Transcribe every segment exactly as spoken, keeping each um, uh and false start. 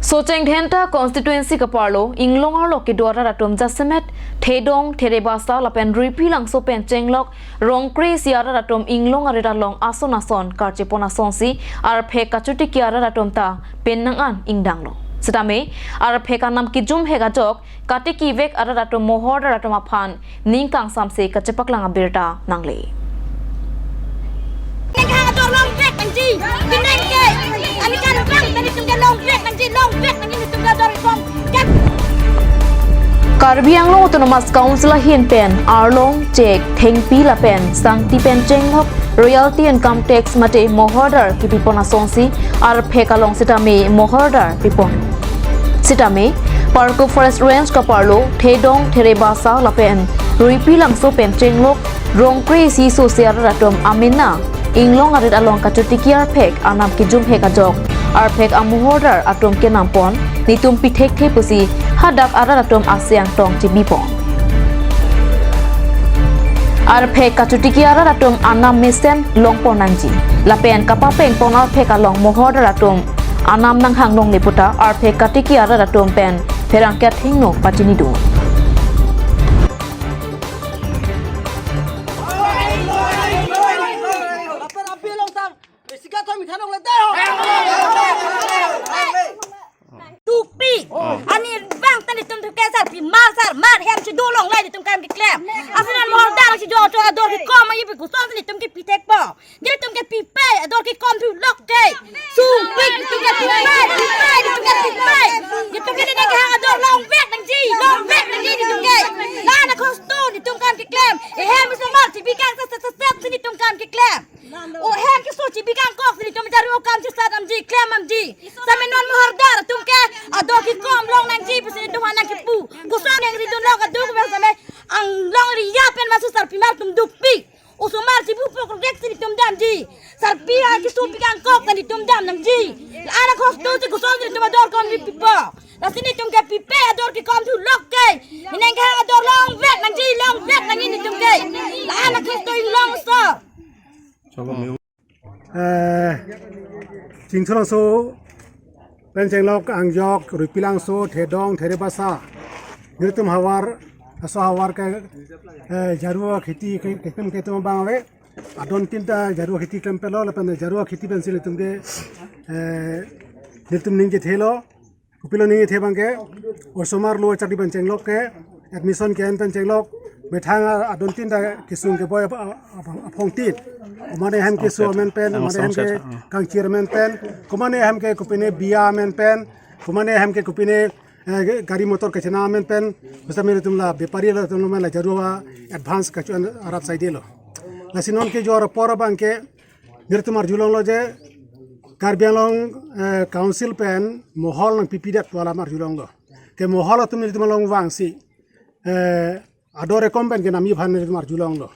Socheng Dhenta constituency kaparlo inglong arlo kedo arat atum jasemet Thedong, Therebasa lapen Ruipilangso pen chenglok Rongkre isi arat atum inglong arit along ason ason karchepon asonsi arphek kachotiki arat atum ta pen nang-an ingdanglo. Sitame arphek anam kijumhek ajok katikivek arat atum mohordar atum aphan ning kangsamse kachepaklang abirta nangle. Neng hang ador longvek nangji, pineng ke, ami kan bang tadi tum ke longvek nangji, longvek nangji, tum ke ador ikom. Karbi Anglong Autonomous Council ahin pen Arlong, Chek, Thengpi lapen Sangti pen chenglok royalty income tax mate mohordar kipipon asonsi arphek along sitame mohordar pipon. Sitame Parku Forest Range kaparlo Thedong, Therebasa lapen Ruipilangso pen chenglok Rongkre isi sose arat atum amena inglong arit along kachotiki arphek anam kijumhek ajok arphek amohordar atum kenampon, netum pithekthe pusi hadak arat atum aseng tong chibipon. Arphek kachotiki arat atum anam mesen longpon nangji lapen kapapengpon arphek along mohordar atum anam nanghang longle puta arphek katiki arat atum pen pherangke athengno pachinidun. Tupi. Ani bang tadi tum tu ke sarpi mar sar mar hem si dolong lai tum kam keklem. Asin an mordar si jo jo ador kekom ayi bi kuson tadi tum ke pitekpo. Jadi tum ke pipe ador kekom thu lok ke. Sumpik tum ke pipe, pipe tum ke pipe. Jadi tum ke neng hang ador longvek nangji, longvek nangji tum ke. Lana khosto tum kam keklem. Ehem so mar si bikang sat sat sat sat si tum kam keklem. O hem keso chibi kangkok si tum jaru kam si sat damji, klem damji. Same non mohordar atum ke ador kekom long nangji pusi tum nang kepu. Koson nang ridun lok aduk bang same anglong riya pen masu sarpi mar tum dukpi. Osomar si bu pok rek si tum damji. Sarpi a keso pi kangkok si tum dam nangji. Lana khosto si koson si tum ador kom ri pipo. Lasi netum ke pipe ador kekom thu lok ke. Neng ke ador longvek nangji, longvek nangji netum ke. Lana khosto inglong so. Eh, Chingthulangso pen chenglok Angjok, Ruipilangso, Thedong, Therebasa. Netum havar, aso havar ke, eh, jarua kheti ke, ketum ketum bang ave. Adon tinta jarua kheti klempetlo, lapen jarua kheti pensi netum ke, eh, netum ning kethelo. Kopilo ning kethe bang ke, osomar lo chakri pen chenglok ke, admission ke-en pen chenglok, methang adon tinta kesung keboi ap-, ap-, ap-, aphong tin. Komane hem keso amen pen, komane hem ke kangchir amen pen, komane hem ke kopine biya amen pen, komane hem ke kopine, eh, gari motor kachena amen pen, bisa mere tum la bepari la tum la jarua advance kachu-an arat saidelo. Lasi non ke jo apor bang ke, netum arjulonglo je, Karbi Anglong, eh, Council pen mohol nangpipedet pu alam arjulonglo. Ke mohol atum netum along vangsi, eh, ador kekom pen kenamji aphan netum arjulonglo.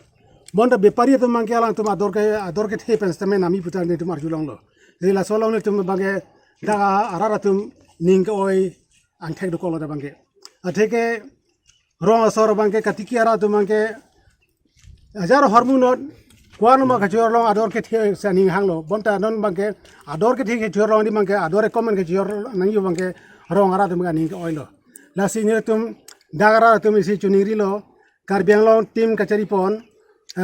Bonta bepari atum bang ke alangtum ador ke, ador kethe pen sitame namji puta netum arjulonglo. Jadi laso along netum bang ke dak arat atum ning ke-oi angthek dokoklo dak bang ke. Atheke rong asor bang ke katiki arat atum bang ke ajar hormu not kuan ma kachor long ador kethe sa ning hanglo. Bonta non bang ke ador kethe kachor long di bang ke ador kekom kachor nangji bang ke rong arat atum bang ke ning ke-oilo. Lasi netum dak arat atum isi chiningrilo, Karbi Anglong team kachari pon, eh,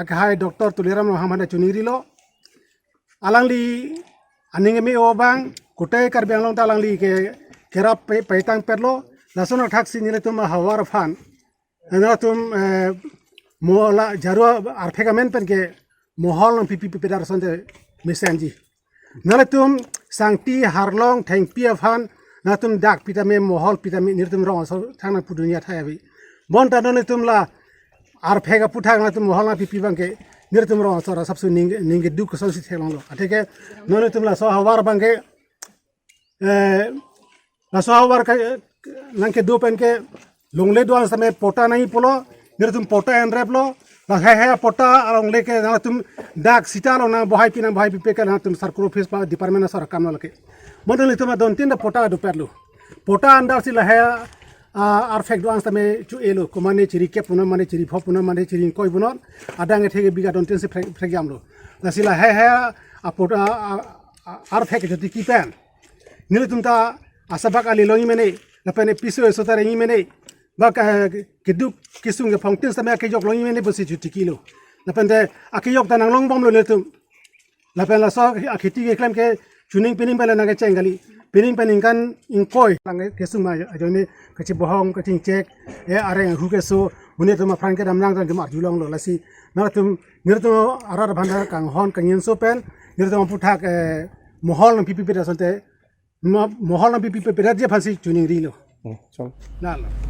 akhai Doctor Tuliram Ronghang aphan chiningrilo. Alangli aning me-o bang, kote Karbi Anglong ta alangli ke kerap pe-, petang petlo, lason athak si netum havar aphan. Netum, eh, mo la jarua arphek amen pen ke mohol nangpipepedet asonte mesenji. Netum Sangti, Arlong, Thengpi aphan, netum dak pitame mohol pitame netum rong asor thang nangpu dunia thai abi. Bonta netum la arphek aputhak netum mohol nangpipe bang ke, netum rong asor asapso ning, ning keduk asonsi theklonglo. Atheke netum laso havar bang ke, eh, laso havar ke, nang kedo pen ke, longle do-an sitame pota nangji pulo, netum pota enreplo, la hehe pota alongle ke netum dak sita along nangbohaipi nangbohaipipe ke netum circle office pa department asor akam lo lake. Bonta netum adon tinta pota dopetlo. Pota andar si lahei, ah, arphek do-an sitame chu-elo, komane chirikep punon, mane chiripho punon, mane chiringkoi punon, adang ethe ke bigha adon tin si phrek, phrekyamlo. Lasi lahei hei, ah, pota, ah, ah, arphek kachotiki pen. Netum ta asabak ali longji mene, lapen piso eso ta rengji mene, bak, eh, keduk kesung kephongtin sitame akejok longji mene pusi chutikilo. Lapen te akejok ta nanglongbomlo nelitum. Lapen laso akheti keklem ke chuning pining pen nangkecheng kali. Pining pen ningkan ingkoi nangkesung ma ajoine kachibohong kachingchek, eh, areng hu keso, monit atum aphan kedam nangtang tum arjulonglo. Lasi nangtum, nelitum arat aphan ta kanghon kangjinso pen nelitum aphuthak, eh, mohol nangpipi pi asonte, mo-, mohol nangpipi pi dia aphansi chuningrilo. Hmm, chong. Nalo.